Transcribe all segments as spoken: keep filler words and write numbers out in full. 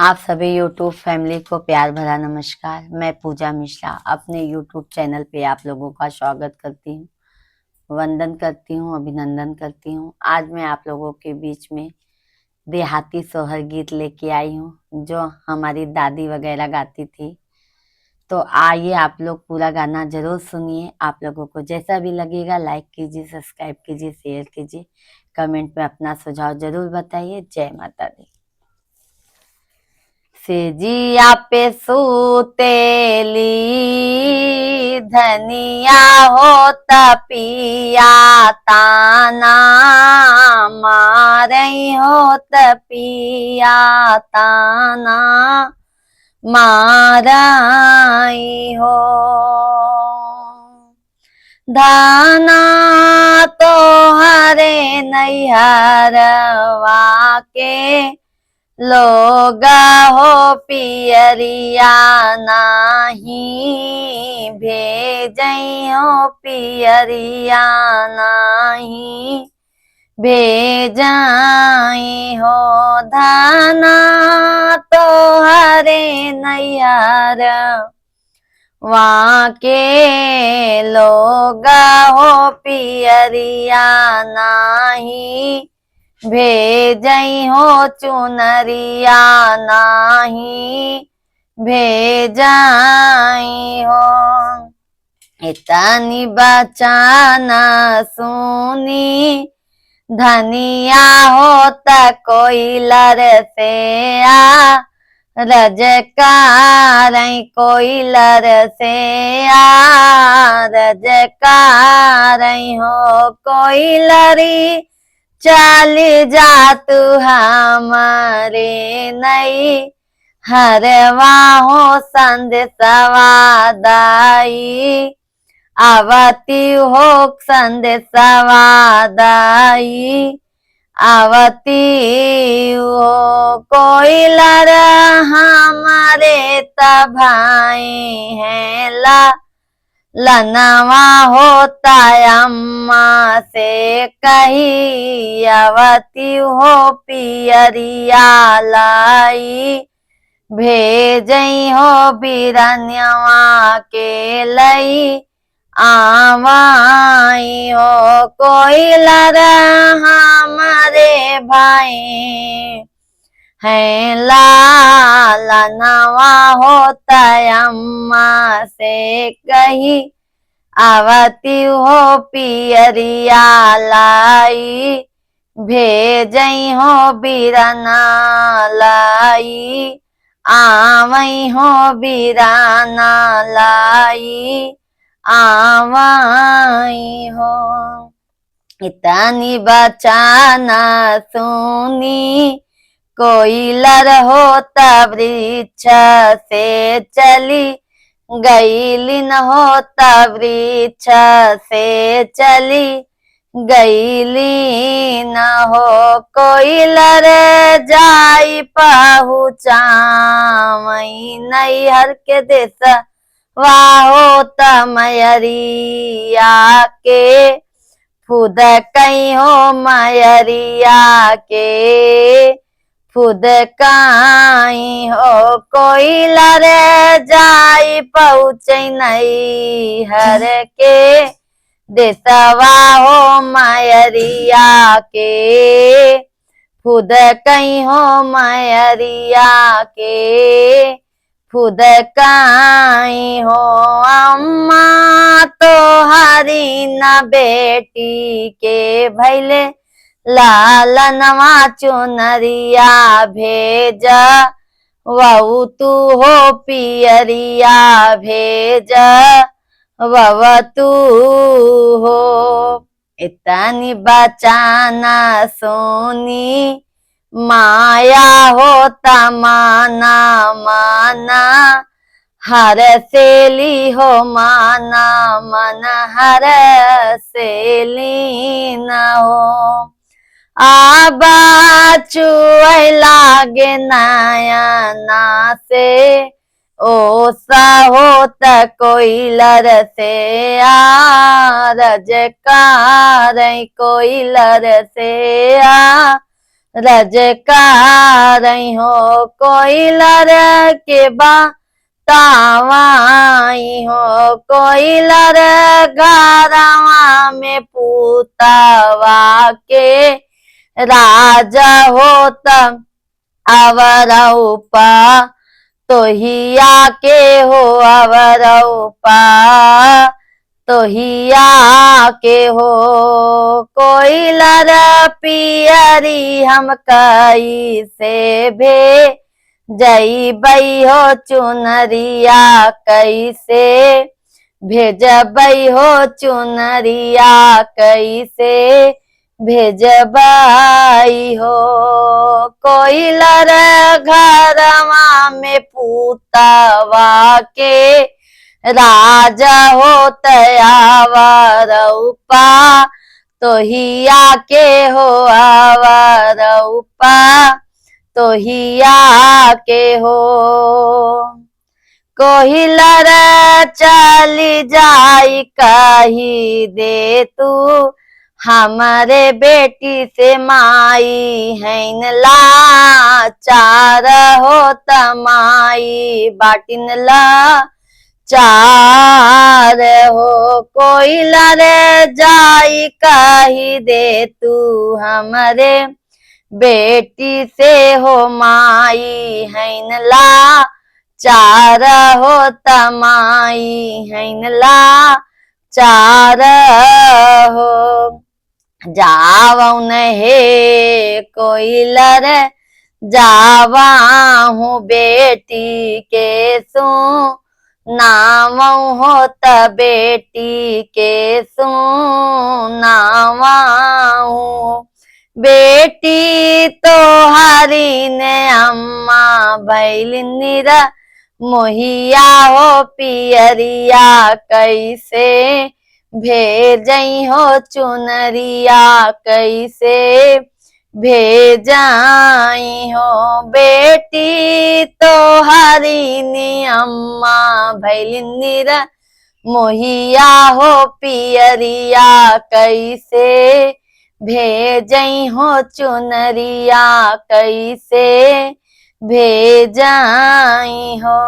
आप सभी YouTube family को प्यार भरा नमस्कार। मैं पूजा मिश्रा अपने YouTube channel पे आप लोगों का स्वागत करती हूँ, वंदन करती हूँ, अभिनंदन करती हूँ। आज मैं आप लोगों के बीच में देहाती सोहर गीत लेके आई हूँ, जो हमारी दादी वगैरह गाती थी। तो आइए आप लोग पूरा गाना जरूर सुनिए। आप लोगों को जैसा भी लगेगा, like कीजिए, subscribe कीजिए, share कीजिए, comment में अपना सुझाव जरूर बताइए। जय माता दी। सेजिया पे सूतेली धनिया हो तपिया ताना मारई हो तपिया ताना मारई हो। धाना तोहरे नैहरवा के लोग हो पियरिया नाही भेजई हो पियरिया नाही भेजई हो। धाना तोहरे नैहर वा के लोग हो पियरिया नाही भेजई हो चुनरिया नाही भेजई हो। इतनी बचन सुनी धनिया हो त कोइलर से आ रज कारई कोइलर से आ रज कारई हो कोइलरी चली जा तू हमरे नैहरवा हो संदेशवा दाई आवती हो संदेशवा दाई आवती हो कोइलर हमरे तभाई है ला लनवा होता अम्मा से कही आवती हो पियरिया लाई भेजई हो बिरनवा के लई आवई हो कोइलर हमरे भाई है लालनवा होता अम्मा से कही आवती हो पियरिया लाई भेजई हो बिरना लाई आवई हो बिरना लाई आवई हो। इतनी बचन सुनी कोइलर होता वृक्ष से चली गईलिन होता वृक्ष से चली गईलिन हो कोइलर जाई पहुँचावई नैहर के देश वाहो त मयरिया के फुदकई हो मयरिया के फुदकई हो कोइलर जाई पहुँचई नैहर के देशवा हो मयरिया के फुदकई हो मयरिया के फुदकई हो अम्मा तोहरी न बेटी के भैले लालनवा चुनरिया भेज वऊ तू हो पियरिया भेज वव तू हो। इतनी बचन सुनी माया होता माना माना हरसेली हो माना मन हरसेली न हो। आबा चुए लागे नयना से ओसा होत कोइलर से आ रज कारई कोइलर से आ रजकारई हो कोइलर के बतावाई हो, कोइलर घरवा में पूतवा के राज होत अवरऊ पतोहिया के हो, अवरऊ पतोहिया के हो। कोइलर पियरी हम कइसे भेजबई हो चुनरिया, कइसे भेजबई हो चुनरिया, कइसे भेजबई हो। कोइलर घरवा में पूतवा के राज होत अवरऊ पतोहिया के हो, अवरऊ पतोहिया के हो। कोइलर चली जाई कहि दे तू हमरे बेटी से, माई हइन लाचार होत माई बाटिन लाचार हो। कोइलर जाई कहि दे तू हमरे बेटी से हो, माई हइन लाचार होत माई हइन लाचार हो। जावउन हे कोइलर जावहु बेटी के सुनावहु होत बेटी के सुनावहु। बेटी तोहरी ने अम्मा भइल निरमोहिया हो पियरिया, कइसे भेजई हो चुनरिया, कइसे भेजई हो। बेटी तोहरी ने अम्मा भइल निरमोहिया हो पियरिया, कइसे भेजई हो चुनरिया, कइसे भेजई हो।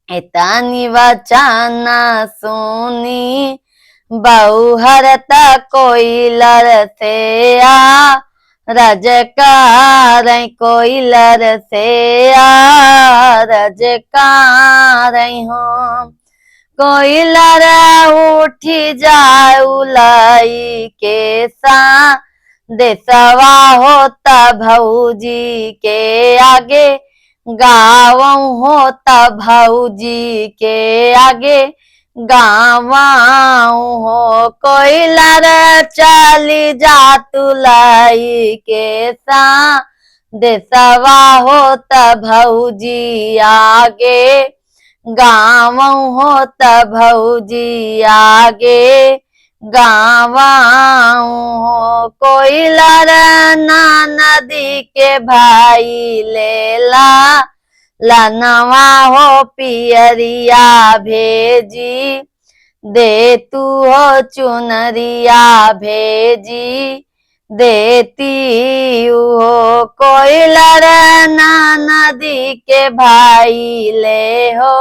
एतनी वचन सुनी बउहर त कोइलर से अरज करई, कोइलर से अरज करई हो। कोइलर उठी जाउ लइके संदेसवा होत भउजी के आगे गावउ होत भउजी के आगे गावउ हो। कोइलर चली जा तू लइके संदेसवा होत भउजी आगे गावउ होत भउजी आगे गावउ हो। कोइलर ननदी के भइले ललनवा हो पियरिया भेजी दे तू हो चुनरिया भेजी देती हो। कोइलर ननदी के भइले हो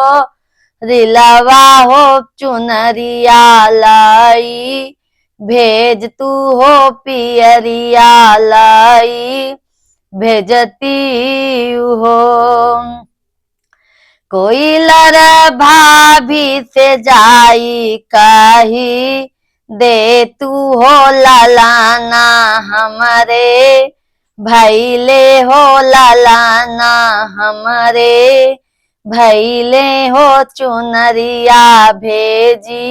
रिलवा हो चुनरिया लई भेज तू हो पियरिया लई भेजती हो। कोइलर भाभी से जाई कही दे तू हो ललना हमरे भइले हो ललना हमरे भइले हो चुनरिया भेजी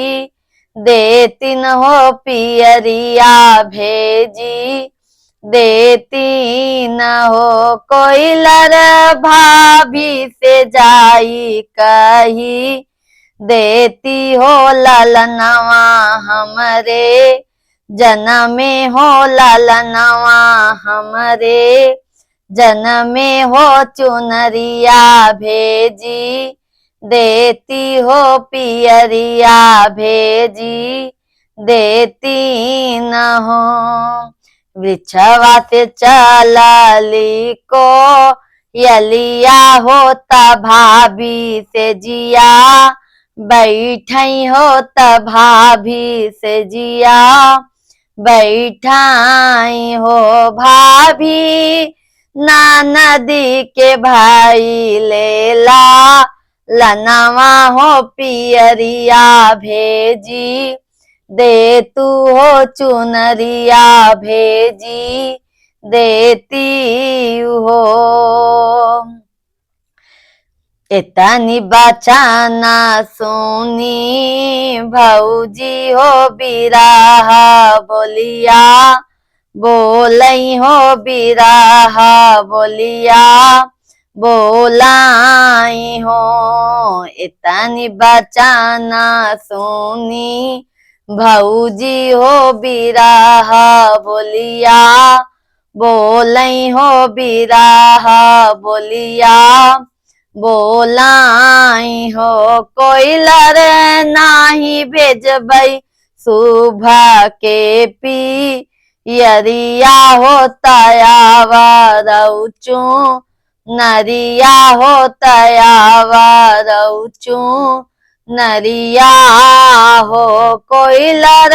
देतिन हो पियरिया भेजी देतिन हो। कोइलर भाभी से जाई कही देती हो ललनवा हमरे जनमे हो ललनवा हमरे जनमे हो चुनरिया भेजी देती हो पियरिया भेजी देतिन हो। वृक्षवा से चलली कोयलिया हो त भाभी से जिया बैठई हो त भाभी से जिया बैठाई हो भाभी। ननदी के भाई लेला लनवा हो पियरिया भेजी दे तू हो चुनरिया भेजी देती हो। एतनी बचन सुनी भौजी हो बिरहा बोलिया बोलई हो बिरहा बोलिया बोलाई हो। एतनी बचन सुनी भौजी हो बिरहा बोलिया बोलई हो बिरहा बोलिया बोलाई हो। कोइलर नाही भेजबई सुबह के पियरिया हो तयावा रौचू नरिया हो तयावा रौचू नरिया हो। कोइलर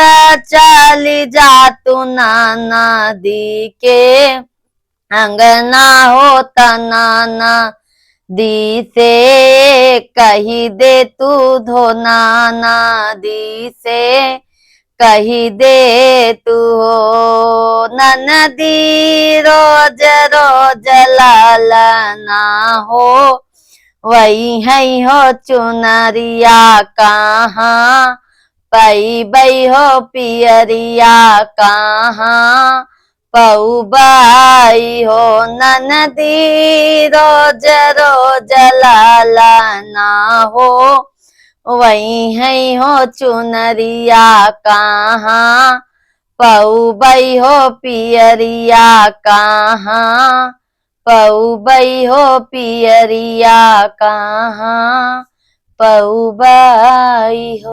चली जा तू ननदी के अंगना हो त ननदी से कही दे तू धो ननदी से कही दे तू हो। ननदी रोज रोज लालना हो वही है हो चुनरिया कहाँ पैबई हो पियरिया कहाँ पौबई हो। ननदी रोज रोज लालना हो वही है हो चुनरिया कहाँ पौबई हो पियरिया कहाँ पौबई हो पियरिया कहाँ पौबई हो।